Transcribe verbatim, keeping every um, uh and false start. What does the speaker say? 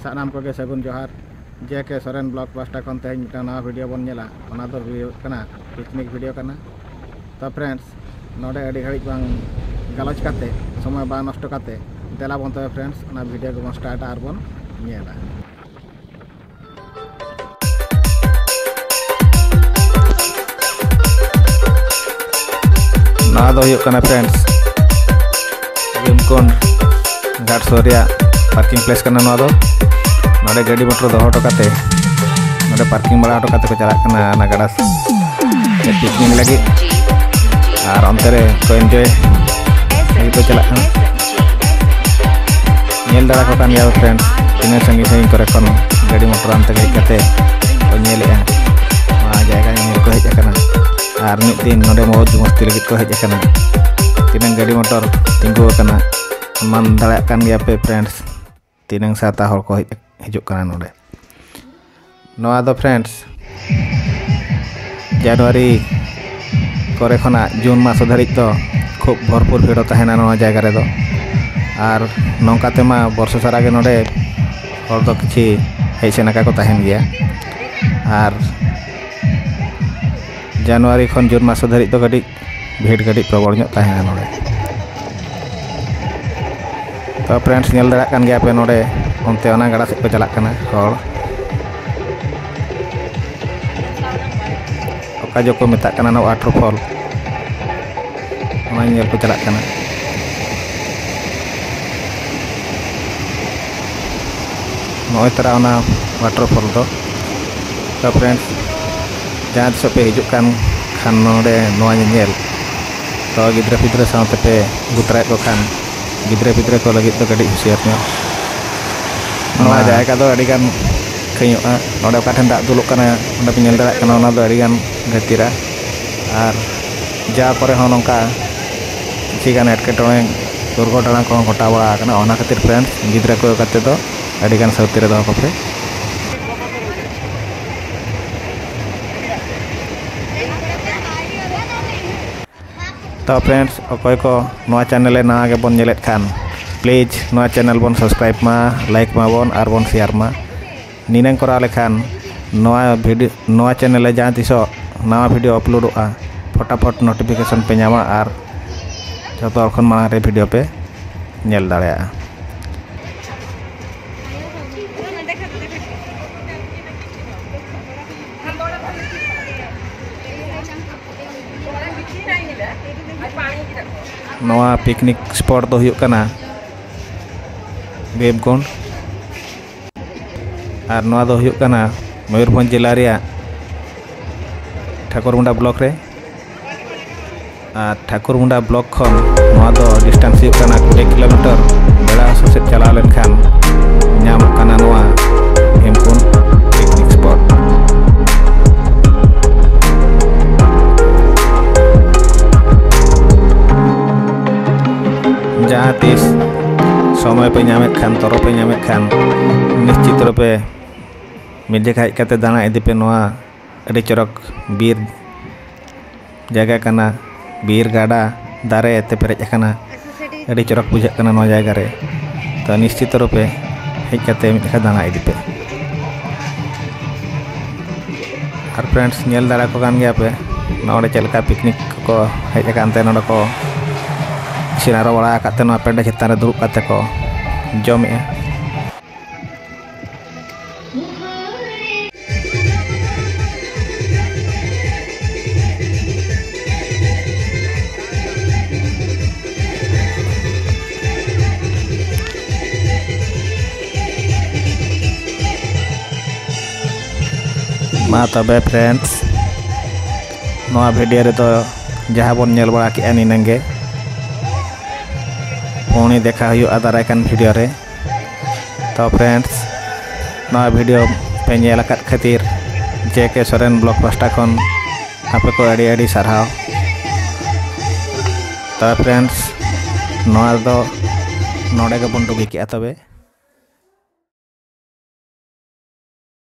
ᱥᱟᱱᱟᱢ ᱠᱚᱜᱮ ᱥᱟᱹᱜᱩᱱ ᱡᱚᱦᱟᱨ᱾ ᱡᱮ ᱠᱮ ᱥᱚᱨᱮᱱ ᱵᱞᱚᱜ ᱯᱟᱦᱴᱟ ᱠᱷᱚᱱ ᱛᱮᱦᱮᱧ ᱢᱤᱫᱴᱟᱝ ᱱᱟᱣᱟ ᱵᱷᱤᱰᱤᱭᱳ ᱵᱚᱱ ᱧᱮᱞᱟ᱾ ᱚᱱᱟ ᱫᱚ ᱦᱩᱭᱩᱜ ᱠᱟᱱᱟ ᱯᱤᱠᱱᱤᱠ ᱵᱷᱤᱰᱤᱭᱳ ᱠᱟᱱᱟ᱾ ᱛᱚ ᱯᱷᱨᱮᱱᱰᱥ, ᱱᱚᱰᱮ ᱟᱹᱰᱤ ᱜᱷᱟᱹᱲᱤᱡ ᱵᱟᱝ ᱜᱟᱞᱚᱪ ᱠᱟᱛᱮ, ᱥᱚᱢᱚᱭ ᱵᱟᱝ ᱱᱚᱥᱴᱚ ᱠᱟᱛᱮ, ᱫᱮᱞᱟ ᱵᱚᱱ ᱛᱚᱵᱮ ᱯᱷᱨᱮᱱᱰᱥ, ᱚᱱᱟ ᱵᱷᱤᱰᱤᱭᱳ ᱜᱮᱵᱚᱱ ᱥᱴᱟᱨᱴᱟ ᱟᱨ ᱵᱚᱱ ᱧᱮᱞᱟ᱾ ᱱᱚᱣᱟ ᱫᱚ ᱦᱩᱭᱩᱜ ᱠᱟᱱᱟ ᱯᱷᱨᱮᱱᱰᱥ, ᱵᱷᱤᱢᱠᱩᱱᱰ ᱜᱷᱟᱴ ᱥᱩᱨ ᱨᱮᱭᱟᱜ ᱯᱟᱨᱠᱤᱝ ᱯᱞᱮᱥ ᱠᱟᱱᱟ ᱱᱚᱣᱟ ᱫᱚ᱾ ᱱᱚᱰᱮ ᱜᱟᱹᱰᱤ ᱢᱚᱴᱚᱨ ᱫᱚᱦᱚ ᱦᱚᱴᱚ ᱠᱟᱛᱮ, ᱱᱚᱰᱮ ᱯᱟᱨᱠᱤᱝ ᱵᱟᱲᱟ ᱦᱚᱴᱚ ᱠᱟᱛᱮ ᱠᱚ ᱪᱟᱞᱟᱜ ᱠᱟᱱᱟ ᱚᱱᱟ ᱜᱟᱰᱟ ᱥᱮᱫ ᱯᱤᱠᱱᱤᱠ ᱞᱟᱹᱜᱤᱫ᱾ ᱟᱨ ᱚᱱᱛᱮ ᱨᱮ ᱠᱚ ᱮᱱᱡᱚᱭ ᱞᱟᱹᱜᱤᱫ ᱠᱚ ᱪᱟᱞᱟᱜ ᱠᱟᱱᱟ᱾ ᱧᱮᱞ ᱫᱟᱲᱮ ᱠᱚ ᱠᱟᱱ ᱜᱮᱭᱟ ᱯᱷᱨᱮᱱᱰ, ᱛᱤᱱᱟᱹᱜ ᱥᱟᱺᱜᱤᱧ ᱥᱟᱺᱜᱤᱧ ᱠᱚᱨᱮ ᱠᱷᱚᱱ ᱜᱟᱹᱰᱤ ᱢᱚᱴᱚᱨ ᱟᱱᱛᱮ ᱦᱮᱡ ᱠᱟᱛᱮ ᱠᱚ ᱧᱮᱞᱮᱜᱼᱟ᱾ ᱱᱚᱣᱟ ᱡᱟᱭᱜᱟ ᱧᱮᱧᱮᱞ ᱠᱚ ᱦᱮᱡ ᱟᱠᱟᱱᱟ᱾ ᱟᱨ ᱢᱤᱫ ᱫᱤᱱ ᱱᱚᱰᱮ ᱢᱚᱡᱽ ᱢᱚᱥᱛᱤ ᱞᱟᱹᱜᱤᱫ ᱠᱚ ᱦᱮᱡ ᱟᱠᱟᱱᱟ᱾ ᱛᱤᱱᱟᱹᱝ ᱜᱟᱹᱰᱤ ᱢᱚᱴᱚᱨ ᱛᱤᱸᱜᱩ ᱟᱠᱟᱱᱟ, ᱢᱟᱱ ᱫᱟᱲᱮᱭᱟᱜ ᱠᱟᱱ ᱜᱮᱭᱟ ᱯᱮ ᱯᱷᱨᱮᱱᱰᱥ, ᱛᱤᱱᱟᱹᱝ ᱥᱟᱶᱛᱟ ᱦᱚᱲ ᱠᱚ ᱦᱮᱡ, ᱦᱤᱡᱩᱜ ᱠᱟᱱᱟ ᱱᱚᱰᱮ᱾ ᱱᱚᱣᱟ ᱫᱚ ᱯᱷᱨᱮᱱᱰᱥ, ᱡᱟᱱᱩᱣᱟᱨᱤ ᱠᱚᱨᱮ ᱠᱷᱚᱱᱟᱜ ᱡᱩᱱ ᱢᱟᱥ ᱫᱷᱟᱹᱨᱤᱡ ᱫᱚ ᱠᱷᱩᱵ ᱵᱷᱚᱨᱯᱩᱨ ᱵᱷᱤᱲ ᱛᱟᱦᱮᱱᱟ ᱱᱚᱣᱟ ᱡᱟᱭᱜᱟ ᱨᱮᱫᱚ᱾ ᱟᱨ ᱱᱚᱝᱠᱟ ᱛᱮᱢᱟ ᱵᱚᱨᱥᱟ ᱥᱟᱨᱟ ᱜᱮ ᱱᱚᱰᱮ ᱦᱚᱲ ᱫᱚ ᱠᱤᱪᱷᱤ ᱦᱮᱡ ᱥᱮᱱ ᱟᱠᱟ ᱠᱚ ᱛᱟᱦᱮᱱ ᱜᱮᱭᱟ᱾ ᱟᱨ ᱡᱟᱱᱩᱣᱟᱨᱤ ᱠᱷᱚᱱ ᱡᱩᱱ ᱢᱟᱥ ᱫᱷᱟᱹᱨᱤᱡ ᱫᱚ ᱠᱟᱹᱴᱤᱡ ᱵᱷᱤᱲ ᱠᱟᱹᱴᱤᱡ ᱯᱨᱚᱵᱚᱞ ᱧᱚᱜ ᱛᱟᱦᱮᱱᱟ ᱱᱚᱰᱮ᱾ ᱛᱚ ᱯᱷᱨᱮᱱᱰᱥ, ᱧᱮᱞ ᱫᱟᱲᱮᱭᱟᱜ ᱠᱟᱱ ᱜᱮᱭᱟ ᱯᱮ ᱱᱚᱰᱮ, ᱚᱱᱛᱮ ᱚᱱᱟ ᱜᱟᱰᱟ ᱥᱮᱫ ᱠᱚ ᱪᱟᱞᱟᱜ ᱠᱟᱱᱟ ᱦᱚᱲ᱾ ᱚᱠᱟ ᱡᱚᱠᱚ ᱢᱮᱛᱟᱜ ᱠᱟᱱᱟ ᱱᱚᱣᱟ ᱣᱟᱴᱟᱨ ᱯᱷᱚᱞ, ᱚᱱᱟ ᱧᱮᱞ ᱠᱚ ᱪᱟᱞᱟᱜ ᱠᱟᱱᱟ᱾ ᱱᱚᱜᱼᱚᱭ ᱛᱟᱨᱟ ᱚᱱᱟ ᱣᱟᱴᱟᱨ ᱯᱷᱚᱞ ᱫᱚ᱾ ᱛᱚ ᱯᱷᱨᱮᱱᱰᱥ, ᱡᱟᱦᱟᱸ ᱛᱤᱥᱚᱜ ᱯᱮ ᱦᱤᱡᱩᱜ ᱠᱟᱱ ᱠᱷᱟᱱ ᱱᱚᱰᱮ ᱱᱚᱣᱟ ᱧᱮᱧᱮᱞ, ᱛᱚ ᱜᱤᱫᱽᱨᱟᱹ ᱯᱤᱫᱽᱨᱟᱹ ᱥᱟᱶ ᱛᱮᱯᱮ ᱟᱹᱜᱩ ᱛᱚᱨᱟᱭᱮᱫ ᱠᱚ ᱠᱷᱟᱱ, ᱜᱤᱫᱽᱨᱟᱹ ᱯᱤᱫᱽᱨᱟᱹ ᱠᱚ ᱞᱟᱹᱜᱤᱫ ᱫᱚ ᱠᱟᱹᱴᱤᱡ ᱦᱩᱥᱤᱭᱟᱹᱨ ᱧᱚᱜ᱾ ᱱᱚᱣᱟ ᱢᱟ ᱡᱟᱭᱜᱟ ᱫᱚ ᱟᱹᱰᱤ ᱜᱟᱱ ᱠᱷᱟᱹᱧᱚᱜᱼᱟ᱾ ᱱᱚᱰᱮ ᱚᱠᱟ ᱴᱷᱮᱱ ᱫᱟᱜ ᱫᱩᱞᱩᱜ ᱠᱟᱱᱟ, ᱚᱸᱰᱮ ᱯᱮ ᱧᱮᱞ ᱫᱟᱲᱮᱭᱟᱜ ᱠᱟᱱᱟ, ᱚᱱᱟ ᱫᱚ ᱟᱹᱰᱤ ᱜᱟᱱ ᱜᱟᱹᱛᱤᱨᱟ᱾ ᱟᱨ ᱡᱟ ᱠᱚᱨᱮ ᱦᱚᱸ ᱱᱚᱝᱠᱟ ᱠᱤᱪᱷᱤ ᱜᱟᱱ ᱮᱴᱠᱮᱴᱚᱬᱮ, ᱫᱩᱨᱜᱷᱚᱴᱚᱱᱟ ᱠᱚᱦᱚᱸ ᱜᱷᱚᱴᱟᱣ ᱵᱟᱲᱟ ᱟᱠᱟᱱᱟ᱾ ᱚᱱᱟ ᱠᱷᱟᱹᱛᱤᱨ ᱯᱷᱨᱮᱱᱰᱥ, ᱜᱤᱫᱽᱨᱟᱹ ᱠᱚ ᱠᱟᱛᱮ ᱫᱚ ᱟᱹᱰᱤ ᱜᱟᱱ ᱥᱟᱹᱣᱛᱤ ᱨᱮ ᱫᱚᱦᱚ ᱠᱚᱯᱮ᱾ ᱛᱚ ᱯᱷᱨᱮᱱᱰᱥ, ᱚᱠᱚᱭ ᱠᱚ ᱱᱚᱣᱟ ᱪᱮᱱᱮᱞ ᱨᱮ ᱱᱟᱣᱟ ᱜᱮᱵᱚᱱ ᱧᱮᱞᱮᱫ ᱠᱷᱟᱱ, Please ᱱᱚᱣᱟ channel ᱵᱚᱱ subscribe ᱢᱟ, like ᱢᱟᱵᱚᱱ ᱟᱨ ᱵᱚᱱ share ᱢᱟ᱾ ᱱᱤᱱᱟᱹᱝ ᱠᱚᱨᱟᱣ ᱞᱮᱠᱷᱟᱱ ᱱᱚᱣᱟ video, ᱱᱚᱣᱟ channel ᱨᱮ ᱡᱟᱦᱟᱸ ᱛᱤᱥᱚᱜ ᱱᱟᱣᱟ video uploadᱚᱜᱼᱟ, ᱯᱷᱚᱴᱟᱯᱷᱚᱴ notification ᱯᱮ ᱧᱟᱢᱟ ᱟᱨ ᱡᱚᱛᱚ ᱦᱚᱲ ᱠᱷᱚᱱ ᱢᱟᱲᱟᱝ ᱨᱮ video ᱯᱮ ᱧᱮᱞ ᱫᱟᱲᱮᱭᱟᱜᱼᱟ᱾ ᱱᱚᱣᱟ picnic spot ᱫᱚ ᱦᱩᱭᱩᱜ ᱠᱟᱱᱟ ᱵᱷᱤᱢᱠᱩᱸᱰ, ᱟᱨ ᱱᱚᱣᱟ ᱫᱚ ᱦᱩᱭᱩᱜ ᱠᱟᱱᱟ ᱢᱚᱭᱩᱨᱵᱷᱚᱸᱡᱽ ᱡᱮᱞᱟ ᱨᱮᱭᱟᱜ ᱴᱷᱟᱹᱠᱩᱨᱢᱩᱸᱰᱟ block ᱨᱮ᱾ ᱟᱨ ᱴᱷᱟᱹᱠᱩᱨᱢᱩᱸᱰᱟ block ᱠᱷᱚᱱ ᱱᱚᱣᱟ ᱫᱚ distance ᱦᱩᱭᱩᱜ ᱠᱟᱱᱟ ᱠᱩᱲᱤ kilometer᱾ ᱵᱮᱲᱟ ᱦᱟᱹᱥᱩᱨ ᱥᱮᱫ ᱪᱟᱞᱟᱣ ᱞᱮᱱᱠᱷᱟᱱ ᱧᱟᱢᱚᱜ ᱠᱟᱱᱟ ᱱᱚᱣᱟ ᱵᱷᱤᱢᱠᱩᱸᱰ picnic spot᱾ ᱡᱟᱦᱟᱸ ᱛᱤᱥ ᱥᱚᱢᱚᱭ ᱯᱮ ᱧᱟᱢᱮᱫ ᱠᱷᱟᱱ, ᱛᱚᱨᱚ ᱯᱮ ᱧᱟᱢᱮᱫ ᱠᱷᱟᱱ, ᱱᱤᱥᱪᱤᱛ ᱨᱩᱯᱮ ᱢᱤᱫ ᱡᱟᱭᱜᱟ ᱦᱮᱡ ᱠᱟᱛᱮ ᱫᱟᱬᱟ ᱤᱫᱤ ᱯᱮ᱾ ᱱᱚᱣᱟ ᱟᱹᱰᱤ ᱪᱚᱨᱚᱠ ᱵᱤᱨ ᱡᱟᱭᱜᱟ ᱠᱟᱱᱟ, ᱵᱤᱨ, ᱜᱟᱰᱟ, ᱫᱟᱨᱮ ᱛᱮ ᱯᱮᱨᱮᱡ ᱟᱠᱟᱱᱟ᱾ ᱟᱹᱰᱤ ᱪᱚᱨᱚᱠ ᱵᱩᱡᱷᱟᱹᱜ ᱠᱟᱱᱟ ᱱᱚᱣᱟ ᱡᱟᱭᱜᱟ ᱨᱮ᱾ ᱛᱚ ᱱᱤᱥᱪᱤᱛ ᱨᱩᱯᱮ ᱦᱮᱡ ᱠᱟᱛᱮ ᱢᱤᱫ ᱡᱚᱠᱷᱟ ᱫᱟᱬᱟ ᱤᱫᱤ ᱯᱮ᱾ ᱟᱨ friends, ᱧᱮᱞ ᱫᱟᱲᱮ ᱠᱚ ᱠᱟᱱ ᱜᱮᱭᱟ ᱯᱮ, ᱱᱚᱰᱮ ᱪᱮᱫ ᱞᱮᱠᱟ picnic ᱠᱚ ᱦᱮᱡ ᱟᱠᱟᱱ ᱛᱮ ᱱᱚᱰᱮ ᱠᱚ ᱤᱥᱤᱱ ᱟᱨᱚ ᱵᱟᱲᱟ ᱟᱠᱟᱫ ᱛᱮ ᱱᱚᱣᱟ ᱯᱮᱰᱮ ᱪᱮᱛᱟᱱ ᱨᱮ ᱫᱩᱲᱩᱵ ᱠᱟᱛᱮ ᱠᱚ ᱡᱚᱢᱮᱜᱼᱟ᱾ ᱢᱟ ᱛᱚᱵᱮ friends, ᱱᱚᱣᱟ video ᱨᱮᱫᱚ ᱡᱟᱦᱟᱸ ᱵᱚᱱ ᱧᱮᱞ ᱵᱟᱲᱟ ᱠᱮᱜᱼᱟ ᱱᱤᱱᱟᱹᱝ ᱜᱮ᱾ ᱯᱩᱱᱤ ᱫᱮᱠᱷᱟ ᱦᱩᱭᱩᱜᱼᱟ ᱫᱟᱨᱟᱭ ᱠᱟᱱ video ᱨᱮ᱾ ᱛᱚ friends, ᱱᱚᱣᱟ video ᱯᱮ ᱧᱮᱞ ᱟᱠᱟᱫ ᱠᱷᱟᱹᱛᱤᱨ JK Soren Vlog ᱯᱟᱦᱴᱟ ᱠᱷᱚᱱ ᱟᱯᱮ ᱠᱚ ᱟᱹᱰᱤ ᱟᱹᱰᱤ ᱥᱟᱨᱦᱟᱣ᱾ ᱛᱚᱵᱮ friends, ᱱᱚᱣᱟ ᱫᱚ ᱱᱚᱰᱮ ᱜᱮᱵᱚᱱ ᱰᱩᱜᱤ ᱠᱮᱜᱼᱟ ᱛᱚᱵᱮ᱾